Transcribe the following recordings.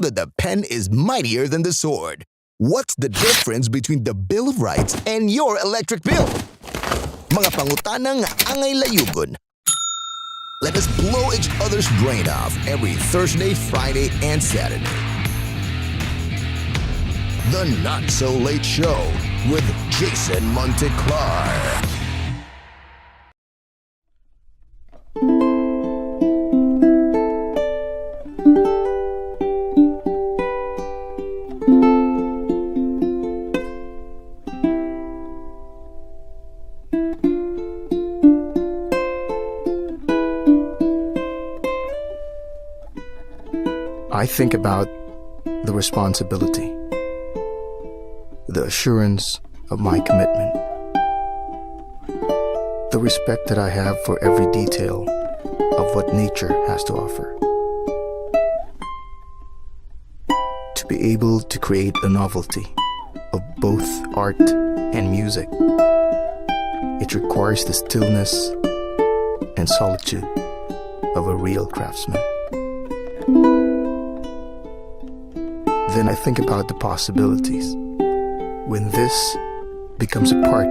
That the pen is mightier than the sword. What's the difference between the Bill of Rights and your electric bill? Mga pangutana nga angay layugon. Let us blow each other's brain off every Thursday, Friday, and Saturday. The Not So Late Show with Jason Monteclar. I think about the responsibility, the assurance of my commitment, the respect that I have for every detail of what nature has to offer. To be able to create a novelty of both art and music, it requires the stillness and solitude of a real craftsman. Then I think about the possibilities when this becomes a part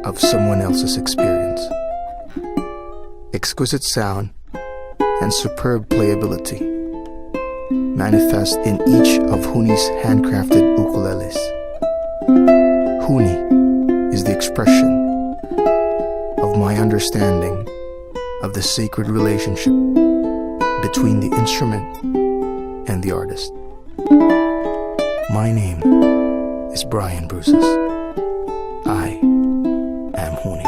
of someone else's experience. Exquisite sound and superb playability manifest in each of Huni's handcrafted ukuleles. Huni is the expression of my understanding of the sacred relationship between the instrument and the artist. My name is Brian Bruces. I am Huni.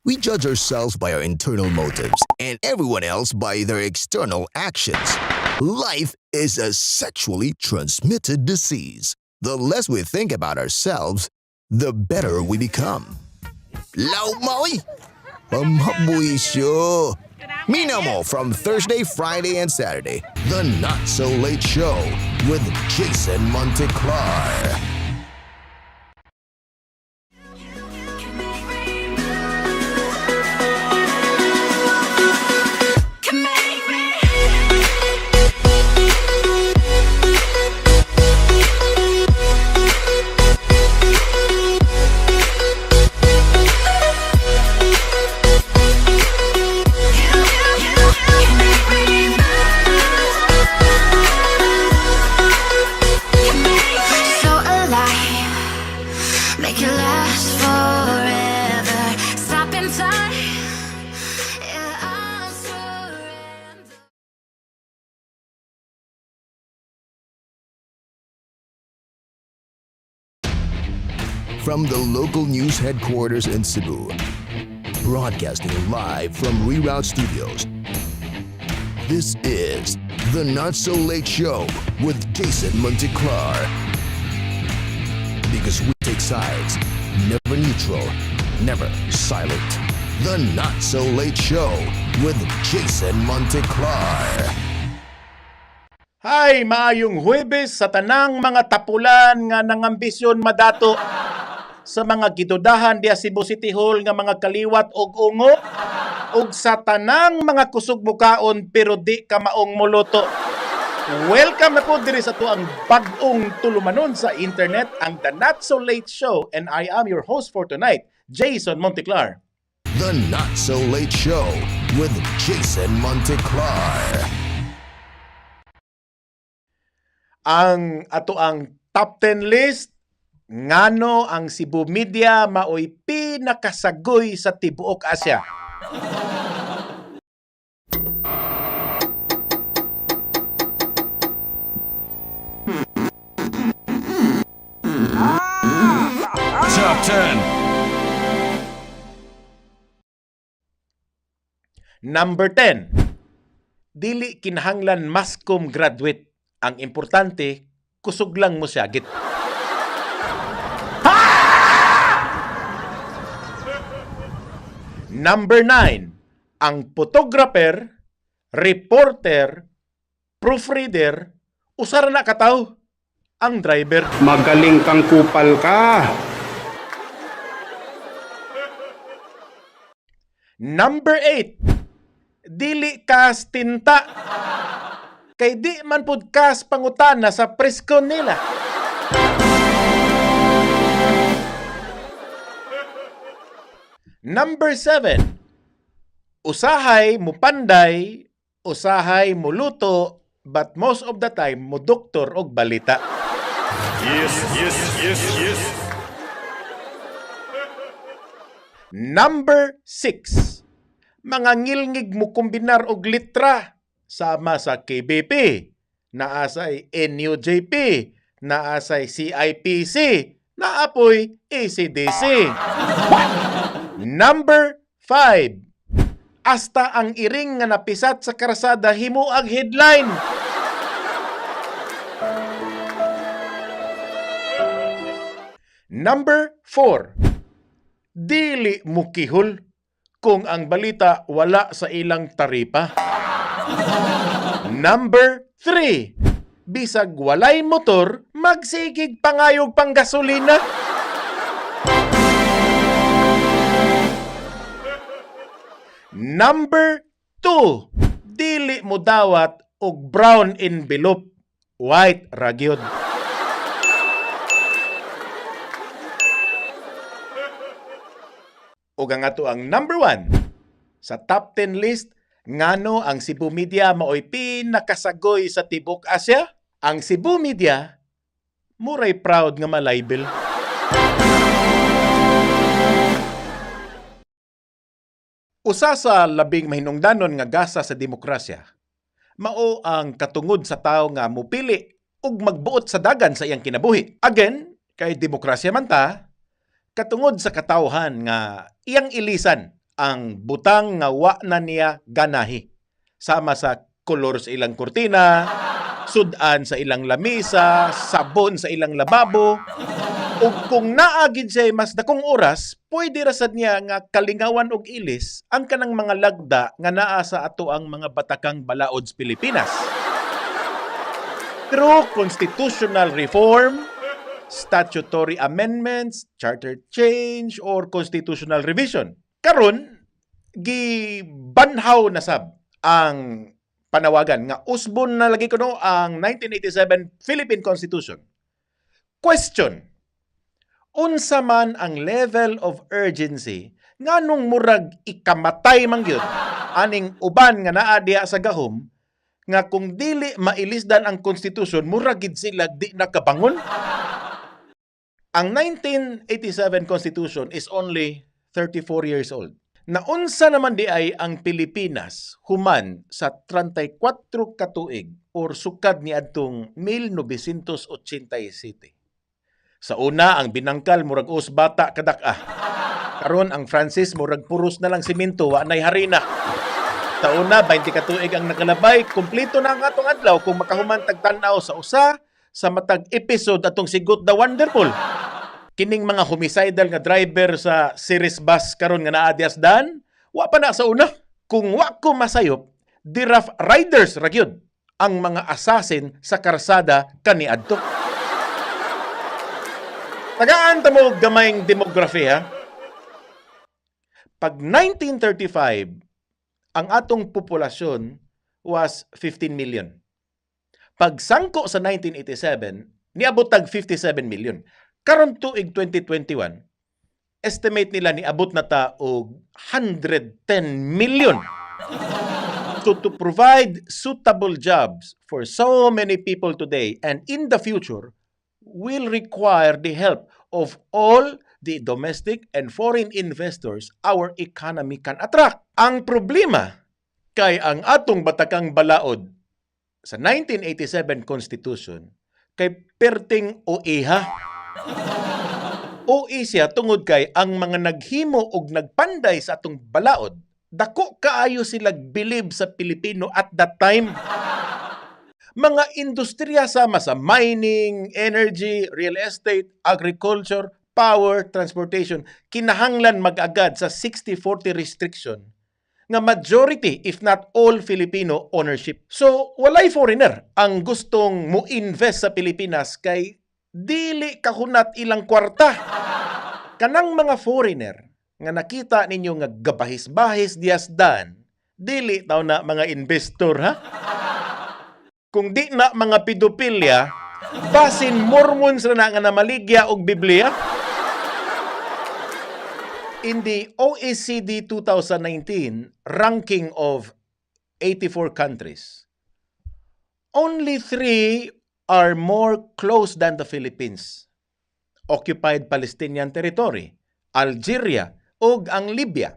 We judge ourselves by our internal motives and everyone else by their external actions. Life is a sexually transmitted disease. The less we think about ourselves, the better we become. Law maoy! Pamhabuisyo! Minamo from Thursday, Friday, and Saturday. The Not So Late Show with Jason Monteclar. So alive, make it last forever. Stop in time, yeah, I'll surrender. From the local news headquarters in Cebu, broadcasting live from Reroute Studios. This is the Not So Late Show with Jason Monteclar. Because we take sides, never neutral, never silent. The Not So Late Show with Jason Monteclar. Hay, maayong Huwebes sa tanang mga tapulan nga nangambisyon madato sa mga gidudahan diya Cebu City Hall nga mga kaliwat og ungo ug sa tanang mga kusog mukaon pero di ka maong moluto. Welcome na po diri sa atuang bag-ong tulumanon sa internet, ang The Not So Late Show, and I am your host for tonight, Jason Monteclar. The Not So Late Show with Jason Monteclar. Ang ato ang top 10 list, ngano ang Cebu Media maoy pinakasagoy sa tibuok Asia. Top 10. Number 10. Dili kinahanglan masscom graduate. Ang importante, kusog lang mo siyagit. Number 9. Ang photographer, reporter, proofreader, usara na kataw ang driver. Magaling kang kupal ka. Number 8. Dili kas tinta. Kay di man pud kas pangutana sa preskon nila. Number 7. Usahay mupanday, usahay muluto, but most of the time mo doktor og balita. Yes. Number 6. Mga ngilngig mo kombinar og litra sama sa KBP, naa say NUJP, naa say CIPC, naapoy ACDC. Number 5. Hasta ang iring nga napisat sa karsada himo ang headline. Number 4. Dili mukihol kung ang balita wala sa ilang taripa. Number 3. Bisag walay motor, magsigig pangayog pang gasolina. Number 2. Dili mo dawat og brown envelope. White ra gyud. Ug ang ato ang number 1 sa top 10 list, ngano ang Cebu Media maoy pinakasagoy sa tibok Asia? Ang Cebu Media muray proud nga malibel. Usa sa labing mahinungdanon nga gasa sa demokrasya, mao ang katungod sa tawo nga mupili ug magbuot sa dagan sa iyang kinabuhi. Again, kay demokrasya man ta, katungod sa katawhan nga iyang ilisan ang butang nga wa na niya ganahi. Sama sa kolor sa ilang kurtina, sudan sa ilang lamisa, sabon sa ilang lababo, ug kung naa gid siya mas dakong oras, pwede ra sad niya nga kalingawan og ilis ang kanang mga lagda nga naa sa ato ang mga batakang balaod sa Pilipinas. Through constitutional reform, statutory amendments, charter change, or constitutional revision. Karon, gibanhaw na sab ang panawagan nga usbon na lagi kuno ang 1987 Philippine Constitution. Question: unsa man ang level of urgency nganong murag ikamatay man gyud aning uban nga naa diha sa gahom nga kung dili mailisdan ang konstitusyon, murag gid sila di nakabangon? Ang 1987 Constitution is only 34 years old. Naunsa naman di ay ang Pilipinas human sa 34 katuig or sukad ni adtong 1987? Sa una, ang binangkal murag us bata kadak-a. Karon ang Francis murag puros na lang simento, wa nay harina. Tauna, 20 katuig ang nakalabay, kumpleto na ang atong adlaw kung makahuman tag-tan-aw sa usa sa matag episode atong Sigot the Wonderful. Kining mga homicidal nga driver sa series bus karon nga naa dias dan, wa pa na sa una. Kung wa ko masayop, di rough riders ra gyud ang mga assassin sa karsada kaniadto. Tagaan ta mo gamayng demography, ha. Pag 1935, ang atong populasyon was 15 million. Pagsangko sa 1987, niabot tag 57 million. Karon tuig 2021, estimate nila niabot na ta og 110 million. So to provide suitable jobs for so many people today and in the future will require the help of all the domestic and foreign investors our economy can attract. Ang problema kay ang atong batakang balaod sa 1987 Constitution kay perting OEHA. OE siya tungod kay ang mga naghimo og nagpanday sa atong balaod, dako kaayo sila believe sa Pilipino at that time. Mga industriya sama sa mining, energy, real estate, agriculture, power, transportation, kinahanglan mag-agad sa 60-40 restriction nga majority, if not all, Filipino ownership. So, walay foreigner ang gustong mo-invest sa Pilipinas kay dili kahunat ilang kwarta. Kanang mga foreigner nga nakita ninyo nga gabahis-bahis dias dan, Dili taw na mga investor, ha? Kung di na mga pedopilya, basin Mormons ra na nga namaligya og Biblia. In the OECD 2019 ranking of 84 countries, only three are more close than the Philippines: Occupied Palestinian Territory, Algeria, ug ang Libya.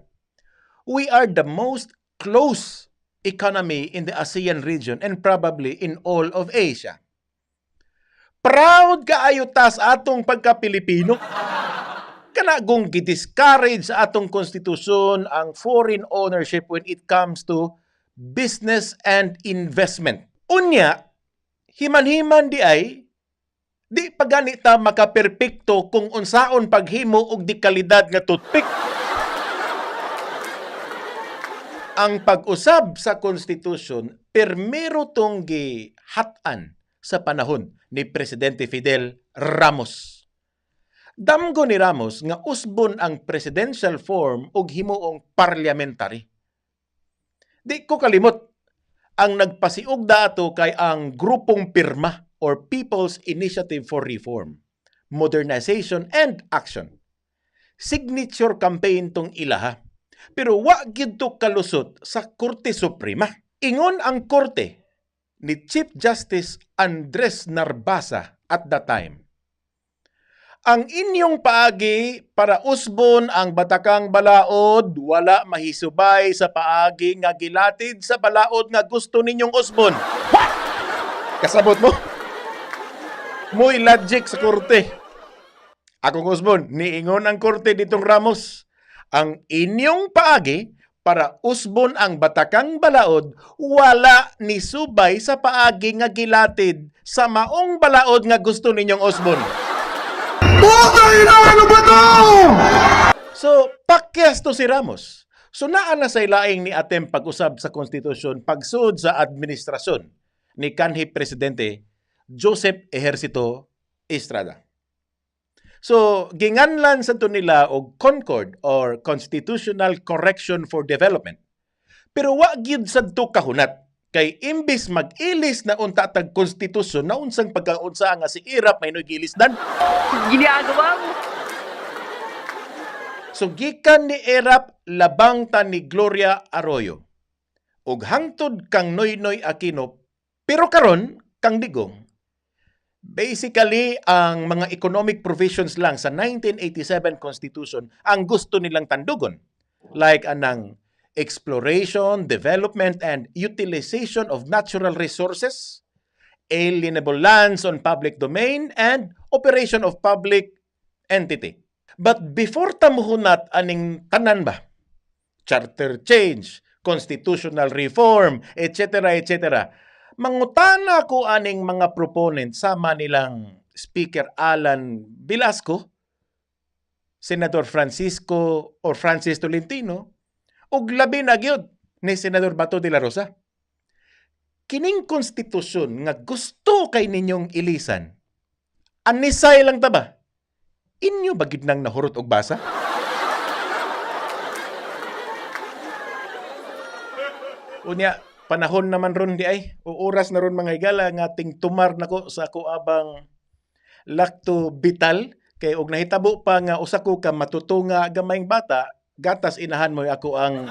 We are the most close economy in the ASEAN region and probably in all of Asia. Proud kaayo ta sa atong pagka-Pilipino. Kana kung gi-discourage sa atong konstitusyon ang foreign ownership when it comes to business and investment. Unya, himan-himan di ay, di pa gani ta makaperpekto kung unsaon paghimo og di kalidad nga toothpick. Ang pag-usab sa konstitusyon permero tong gihat-an sa panahon ni Presidente Fidel Ramos. Damgo ni Ramos nga usbon ang presidential form ug himuong parliamentary. Di ko kalimot, ang nagpasiugda ato kay ang grupong PIRMA or People's Initiative for Reform, Modernization and Action. Signature campaign tong ilaha. Pero wa gyud to kalusot sa Korte Suprema. Ingon ang korte ni Chief Justice Andres Narvasa at that time: "Ang inyong paagi para usbon ang batakang balaod wala mahisubay sa paagi nga gilatid sa balaod nga gusto ninyong usbon." What? Kasabot mo? Muy logic sa korte. Akong usbon, niingon ang korte ditong Ramos: "Ang inyong paagi para usbon ang batakang balaod wala ni subay sa paagi nga gilatid sa maong balaod nga gusto ninyong usbon." Ano ba to? So, pakyas to si Ramos. So, naa na say laing ni attempt pag-usab sa konstitusyon pagsud sa administrasyon ni kanhi Presidente Joseph Ejercito Estrada. So, ginganlan sa to nila og CONCORD or Constitutional Correction for Development. Pero wa gyud sadto kahunat kay imbis mag-ilis na unta tag konstitusyon, naunsang pagkaunsa nga si Erap may gilisdan. Ginagawa mo. So gikan ni Erap, labang ta ni Gloria Arroyo. Ug hangtod kang Noynoy Aquino, pero karon kang Digong. Basically, ang mga economic provisions lang sa 1987 Constitution ang gusto nilang tandugon. Like anang exploration, development, and utilization of natural resources, alienable lands on public domain, and operation of public entity. But before ta muhunat aning tanan ba, charter change, constitutional reform, etc., etc., mangutana ko aning mga proponent sama nilang Speaker Alan Velasco, Senator Francisco or Francis Tolentino, ug labi na gyud ni Senador Bato de la Rosa. Kining konstitusyon nga gusto kay ninyong ilisan, anisay lang ta ba? Inyo ba gid nang nahurot og basa? Unya, panahon naman ron di ay, o oras na ron, mga higala, nga ting tumar nako sa ako abang Lacto Vital kay og nahitabo pa nga usa ko ka matutunga gamayng bata, gatas inahan mo ako ang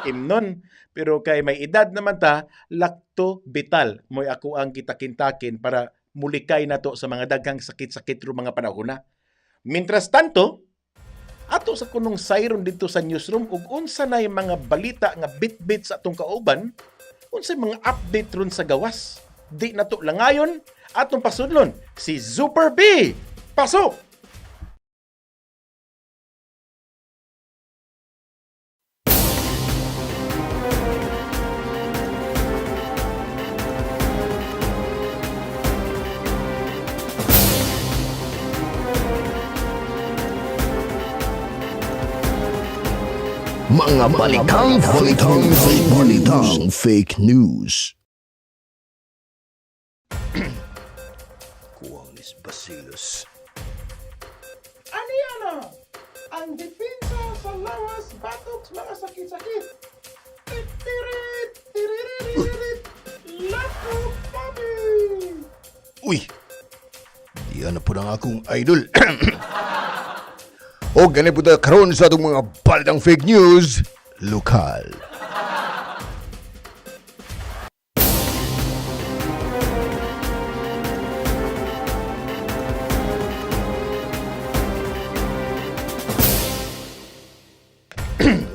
imnon. Pero kay may edad naman ta, Lacto Vital mo'y ako ang gitakin-takin para mulikay nato sa mga daghang sakit-sakit ro mga panahon na. Mientras tanto, ato sa kunong sayron dito sa newsroom ug unsa na yung mga balita nga bit-bit sa atong kauban, unsay mga update ron sa gawas. Di nato langayon, atong pasudlon si Super B. Pasok! Mga balitang fake news. Balitang fake news. Kuwang ni Basilos. Ano yan ah? Ang depensa sa lawas, batoks, mga sakit-sakit. Uy! Diyan na po ang akong idol. O ganit po ta karon sa atong mga balitang fake news, lokal.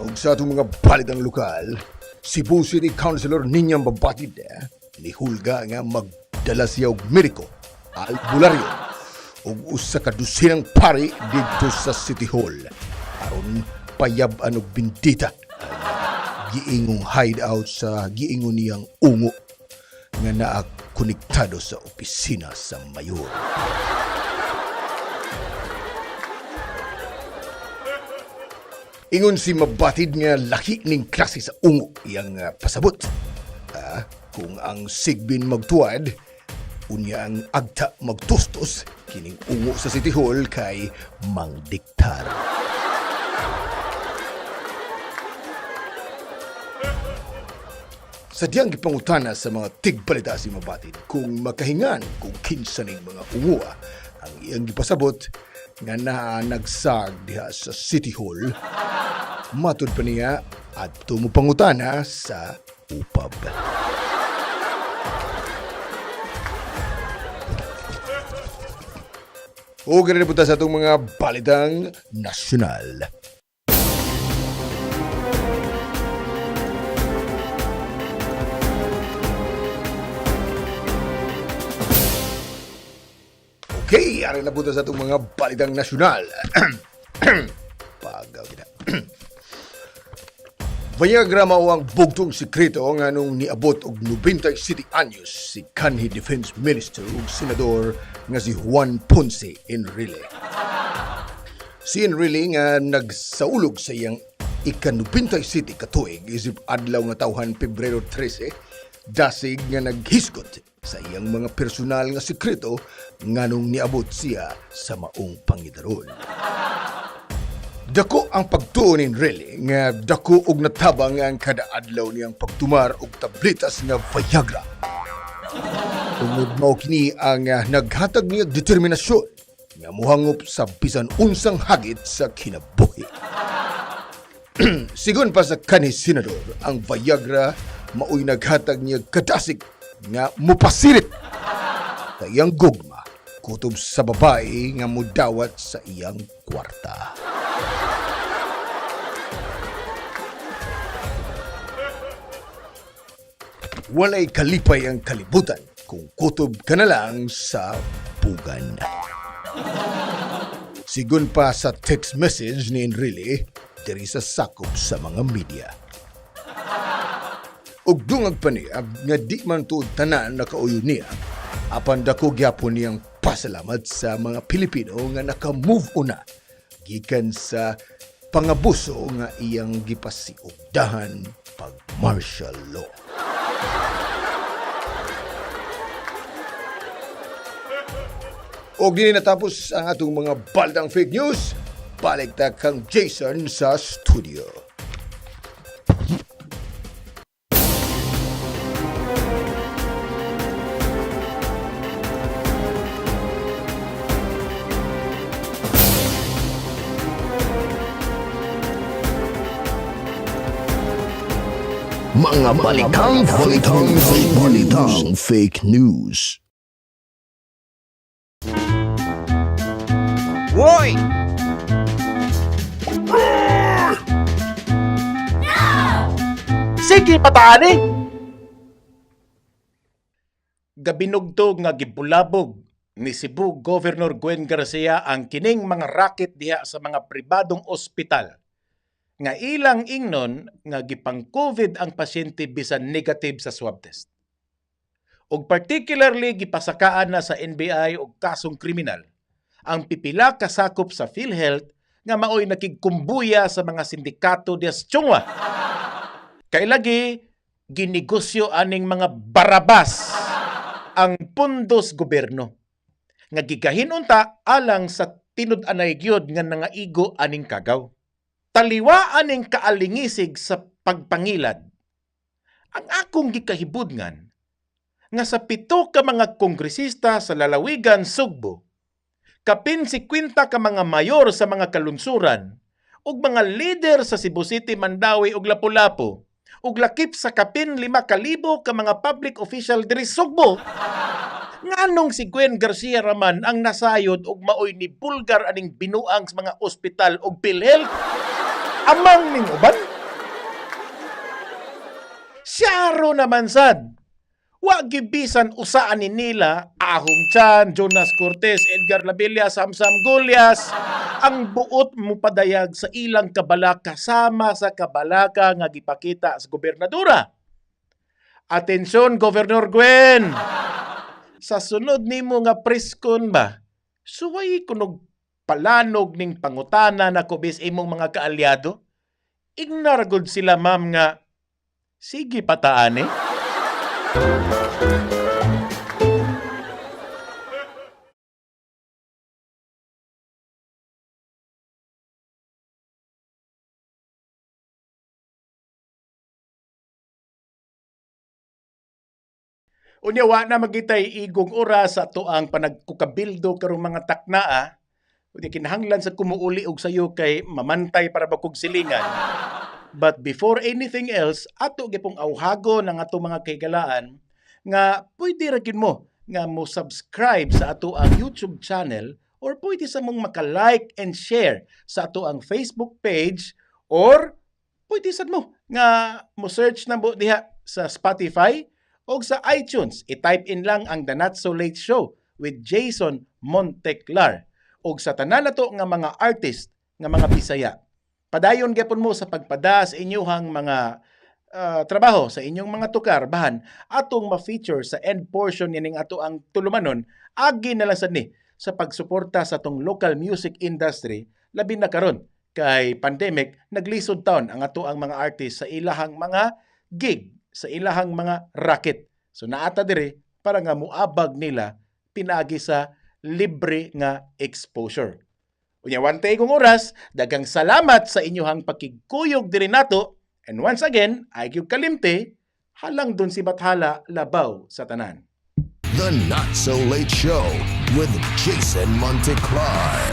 Ug sa atong mga balitang lokal, Cebu City Councilor Ninyang Babatid nihulga nga magdala siya og mediko, albularyo ug usa ka dusinang pari didto sa City Hall aron payab-an og bindita ang giingong hideout sa giingon niyang ungo nga naa konektado sa opisina sa mayor. Ingon si Mabatid nga laki ning klase sa ungo iyang pasabot. Kung ang sigbin magtuad, unya ang agta magtustos, kining ungo sa City Hall kay mangdiktar. Sadyang gipangutana sa mga tigbalita si Mabatid kung makahingan kung kinsa ning mga ungoa ang iyang gipasabot nga naa nagsag diha sa City Hall. Matud pa niya adto mo pangutana sa upab. O ganun po ta sa atong mga balitang nasyonal. Okay, ari na po ta sa atong mga balitang nasyonal. Pagaw kita. Viagra mao ang bugtong sekreto nga nung niabot og 97 anyos si kanhi Defense Minister ug Senador nga si Juan Ponce Enrile. Si Enrile nga nagsaulog sa iyang ika-97 ka tuig isip adlaw nga tawhan Pebrero 13, dasig nga naghisgot sa iyang mga personal nga sekreto nganong niabot siya sa maong pangidaron. Dako ang pagtuon ni Enrile nga dako og natabang ang kada adlaw niyang pagtumar og tabletas nga Viagra. Tungod mao kini ang naghatag niya determinasyon nga mohangop sa bisan unsang hagit sa kinabuhi. Sigon pa sa kanhi senador, ang Viagra maoy naghatag niya kadasig nga mupasirit sa iyang gugma kutob sa babae nga mudawat sa iyang kwarta. Walay kalipay ang kalibutan kung kutob ka na lang sa pugan. Sigon pa sa text message ni Enrile, diri sa sakop sa mga media. Ug dungag pa niya nga di man tuod tanan nakauyon niya, apan dako gyapon niyang pasalamat sa mga Pilipino nga naka-move on na gikan sa pangabuso nga iyang gipasiugdahan pag martial law. Og dinhi natapos ang atong mga baldang fake news. Balik ta kang Jason sa studio. Mga balitang fake news. Balitang fake news. Hoy! Sige, pataani! Gabinugtog nga gibulabog ni Cebu Governor Gwen Garcia ang kining mga racket diha sa mga pribadong ospital nga ilang ingnon nga gipang-COVID ang pasyente bisan negative sa swab test. Og particularly gipasakaan na sa NBI og kasong kriminal ang pipila kasakop sa PhilHealth nga maoy nakigkumbuya sa mga sindikato diha sa Chongwa. Kay lagi ginegosyo aning mga barabas ang pundos gobyerno nga gigahin unta alang sa tinud-anay gyud nga nangaigo aning kagaw. Taliwa aning kaalingisig sa pagpangilad. Ang akong gikahibudngan Nga sa 7 ka mga kongresista sa lalawigan Sugbo, kapin 50 ka mga mayor sa mga kalunsuran, ug mga leader sa Cebu City, Mandaue ug Lapu-Lapu, ug lakip sa kapin 5,000 ka mga public official diri Sugbo. Nganong si Gwen Garcia raman ang nasayod ug maoy ni bulgar aning binuang sa mga ospital ug PhilHealth? Amang ning uban? Siyaro naman sad. Wa gibisan usaan ni nila Ahong Chan, Jonas Cortez, Edgar Labilla, Samsam Golias ang buot mupadayag sa ilang kabalaka sama sa kabalaka nga gipakita sa gobernadora. Atensyon, Governor Gwen! Sa sunod nimo nga preskon ba, suway kunog palanog ning pangutana na kubis imong mga kaalyado? Ignar gud sila, ma'am, nga sige pataan eh. Unya wa na magitay igong oras sa atoang panagkukabildo karong mga taknaa. Unya kinahanglan sa kumuuli og sayo kay mamantay para bakog silingan. But before anything else, ato gipong awhago ng ato mga kahigalaan nga pwede ra gyud mo nga mo subscribe sa ato ang YouTube channel or pwede sa mong maka-like and share sa ato ang Facebook page or pwede sad mo nga mo search na mo diha sa Spotify o sa iTunes. I-type in lang ang The Not So Late Show with Jason Monteclar og sa tanan nato nga mga artist nga mga Bisaya. Padayon gyapon mo sa pagpada sa inyuhang mga trabaho sa inyong mga tukar bahan atong ma-feature sa end portion nining ato ang tulumanon, agi na lang sad ni sa pagsuporta sa atong local music industry, labi na karon kay pandemic, naglisod taon ang ato ang mga artist sa ilahang mga gig, sa ilahang mga racket. So naata dire para nga muabag nila pinaagi sa libre nga exposure. Unya wantay kong oras, daghang salamat sa inyuhang pakigkuyog diri nato. And once again, ay gyud kalimte, halang dun si Bathala labaw sa tanan. The Not So Late Show with Jason Monteclar.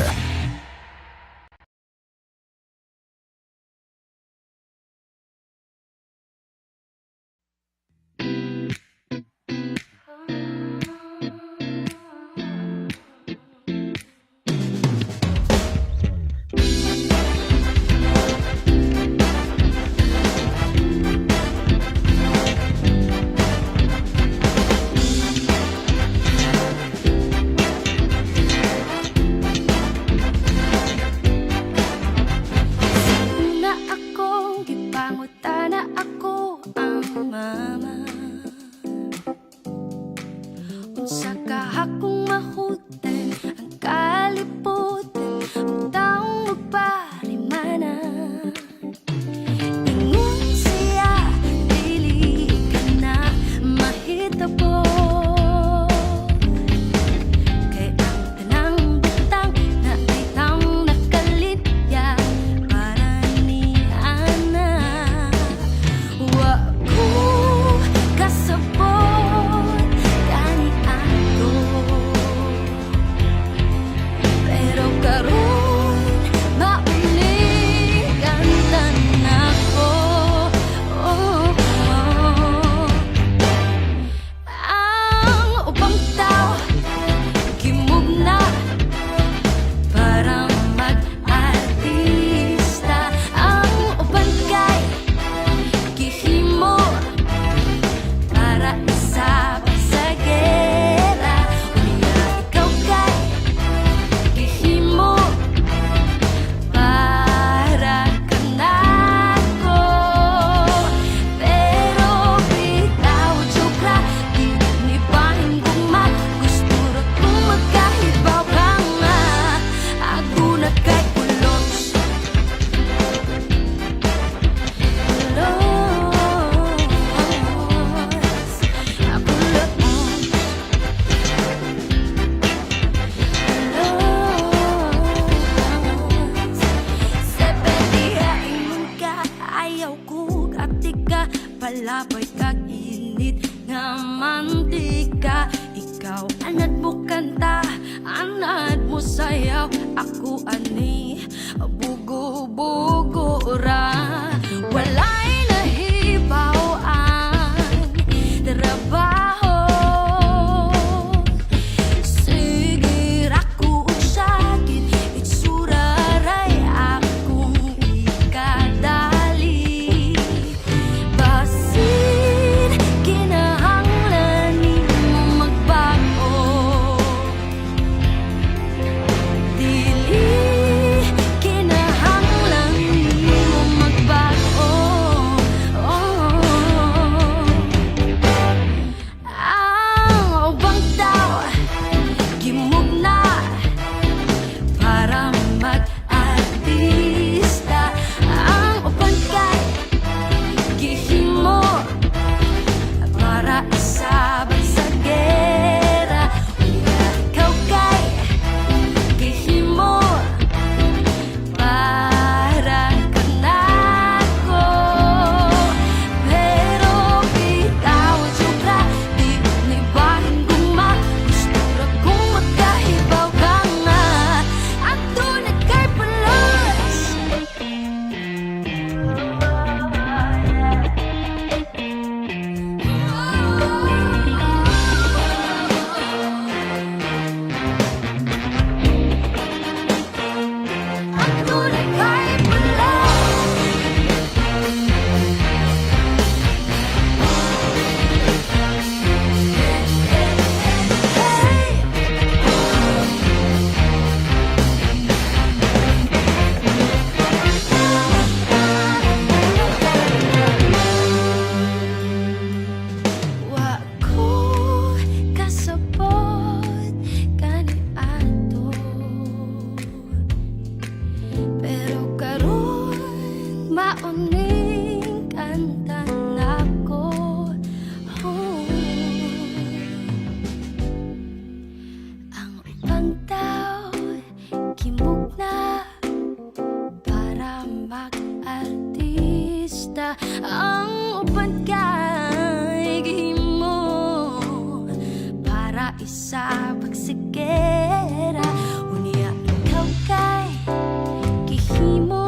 Na akong gipangutana ako ang mama. Unsa ka akong mahutan ang kalibutan ug taong magparimana. Ingon siya, dili ka na mahitabo. Kay ang tanang butang na itang nakalitya para ni Ana. Wa ko kasabot kani ato, pero karon mauli kanta nako. Oh. Ang ubang tao kimugna para mag-artista. Ang uban kay gihimo para isa sa gera. Unya ikaw kay gihimo para kanako. Pero bitaw joke ra, di ni bahin gugma. Gusto ra kong magkahibaw ka nga ako na kay pulos. Pulos. Ako lang. Pulos. Sa pediha ingon ka, ayaw ko ati ka palabay kag init nga mantika. ka. Ikaw anad mo kanta, anad mo sayaw. Ako ani, bugo-bugo ra. Walay nahibaw ang trabaho. Sige ra ko og sakit, itsura ray akong ikadali. Basin kinahanglan nimo magbago. Dili kinahanglan nimo magbago. Oh. Ang ubang tao gimugna para mag-artista. Ang uban kay gihimo para isabag sa gera. Unya ikaw kay gihimo para kanako. Pero bitaw, joke ra, di ni bahin gugma. Gusto ra kong makahibaw ka nga aduna kay pulos. Aduna kay pulos. Hey! Wa ko kasabot kaniadto, pero karon mao ning kanta nako. Oh. Ang ubang tao gimugna para mag-artista. Ang uban kay gihimo para isabag sa gera. Unya ikaw kay gihimo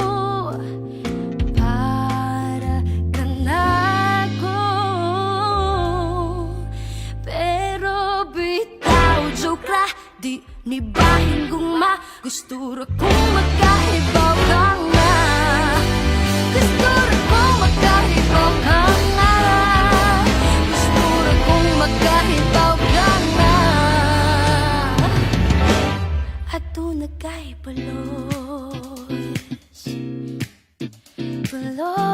para kanako. Pero bitaw, joke ra, di ni bahin gugma. Gusto ra kong makahibaw ka nga. Gusto ra kong makahibaw ka nga. Gusto ra kong makahibaw ka nga aduna kay pulos. Pulos.